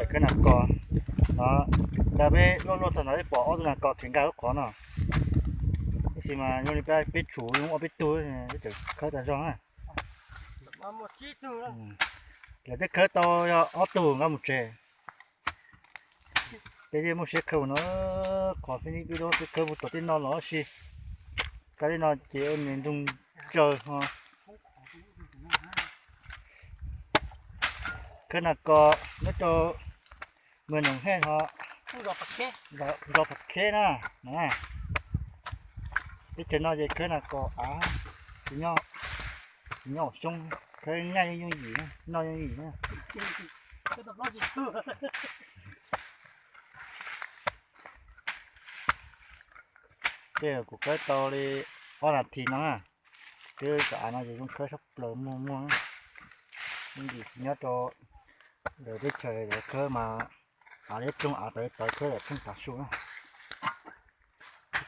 Khawb nas kos no, cas peb luaj luaj txog ntawd peb pom ob tug nas kos khiav nkag lub qhov no. Tab sis mas yog li peb tshum zoo ob peb tug, peb tseem khawb tas zog na. Lawv twb khawb tau yog ob tug nkag mus tsev. Peb thiaj muaj siab khawb no, qhov peb peb khawb puag tom tej no los si. Kaj tej no ces ua nws ntoo tsaws ho. Khawb nas kos nyob rau Mws Noom Hej ho, zos Phav Kheb na. Teb chaws no ces khawb nas kos av, tsis nyob, tsis nyob hauv xyoob, khawb nyaj yooj yim, noj yooj yim na. Tej kuv khawb tau li ob nas this no na, twb cov av no ces zoo khawb sab plaws muag muag. Yooj yim tsis nyob rau lawv teb chaws lawv khawb mas av liab ploog av tawv tawv khawb lawm pheej tav su na.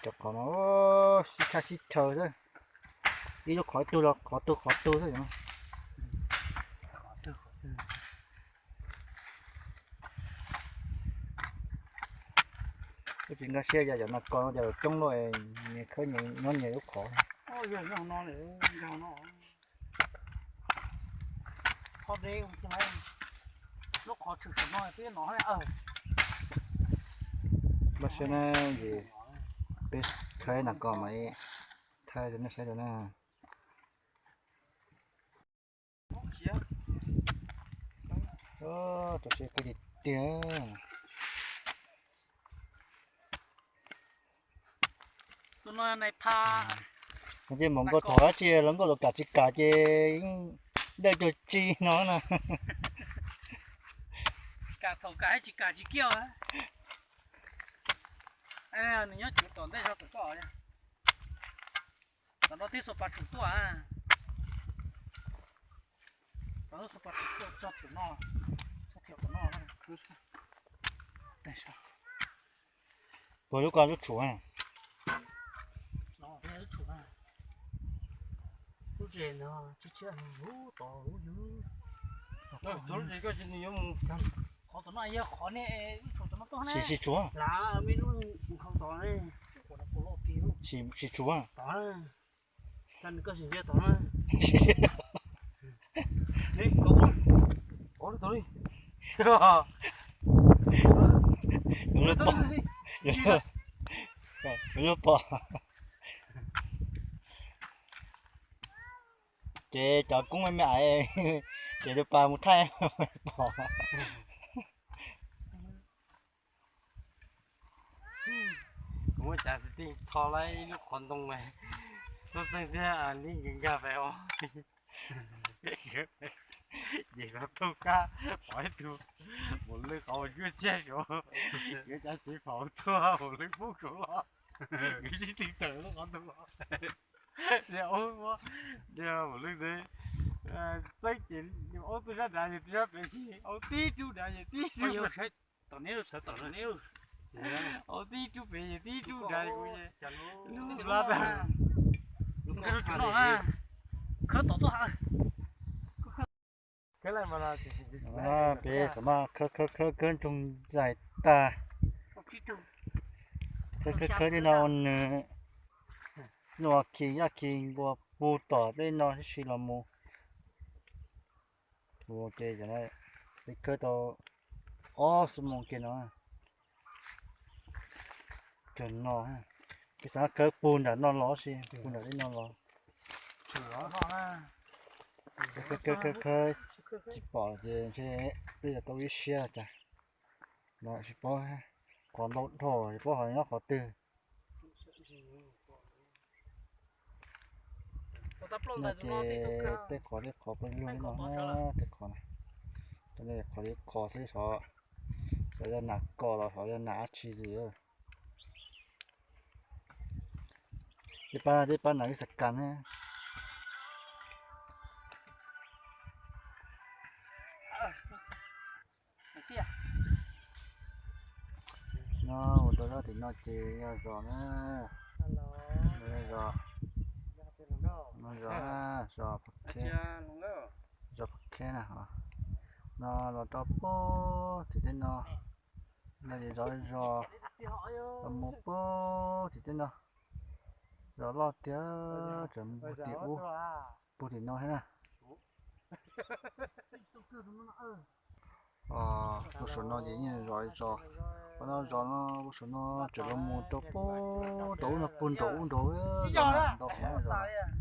Cov qhov no sib tshaj sib chaw xwb, ib lub qhov ib tug los qhov tug qhov tug xwb. Kuv tsis nkag siab yog cov nas kos no ces coob luaj, nyias khawb nyias nyob nyias lub qhov. Npaj siab na, peb khawb nas kos mas thaij rau nej saib rau na. Rau siab tiag tiag. Ces mus nkauj thaum dab tsi los nkauj los kam tsis kam ces yeej dawj cuag tsi no na. Kam thaum kam tsis kam tsis kiaj. Nws nyob tsuv tom ntej zog tom koj. Tom no tib xua pas tsum tuaj. Tom no xua pas tsum tuaj txog tim no, txog tim tom no. Puas lub ko lub tsum? Lub tsum, lub tsum ko ces nws yuav mus. Qhov tom no yog qhov ne, lub tsum tom no tuaj ne. Sim tsum. Sim tsum. Tod, tod nws koj sim ntsia tod na. Lub pom, lub pom. Ces cov koob me me ais, ces tus pas mus thaij pom. Kuv muab cav xis tij tho lawm ib lub qhov ntoo, tub xeej thiab li nkag nkag pem os. Ces tau tub kab pom ib tug mus lwj qhov uas cuab txiaj saud, yuav cav txiv faus tuaj mus lwj poob saud los, yuav sib tw tawm lub qhov ntoo los. Mus lwj ntawd txeeb ces ua tub sab nrad ces tub sab pem, ua tib rub nrad ces tib rub, ua tib rub pem ces tib rub nrad, lub lab tag. Khawb tom tuaj ha. Peb xam maj khawb khawb khawb khawb ntsoog zais tag. Khawb khawb khawb tej no ua nws, nua khi yaj khi npua puag tom tej no tib si los mus. Ua ke, peb khawb tau ob xuab moos kiag no. Cov no, peb xav khawb puag nram no los si, puag nram tej no los. Khawb khawb khawb tsis pom ces ntshe peb yuav tau ib siab cas. No tsis paub, qhov ntau dhau tsis paub ho nyob qhov twg. No ces tej qhov tej qhov peb lug no, tej qhov no, qhov li qhov xwb xov, xov yog nas kos los xov yog nas dab tsi li. Tej pab, tej pab nas wb xav kas ne. No ua rau zaj tim no ces yog zos na, yog zos, no zos, zos Phav Kheb, zos Phav Kheb na. No los rau puag tim teb no, no ces zov zos los mus puag tim teb no. Zos loj tiag, tseem mus tim ub, puag tim no thiab na. Puag saum no ces yeej zov zos, puag no zos no, puag saum no tseem los mus rau puag tom ub no, puag nraum ub nraud, ntau heev zos.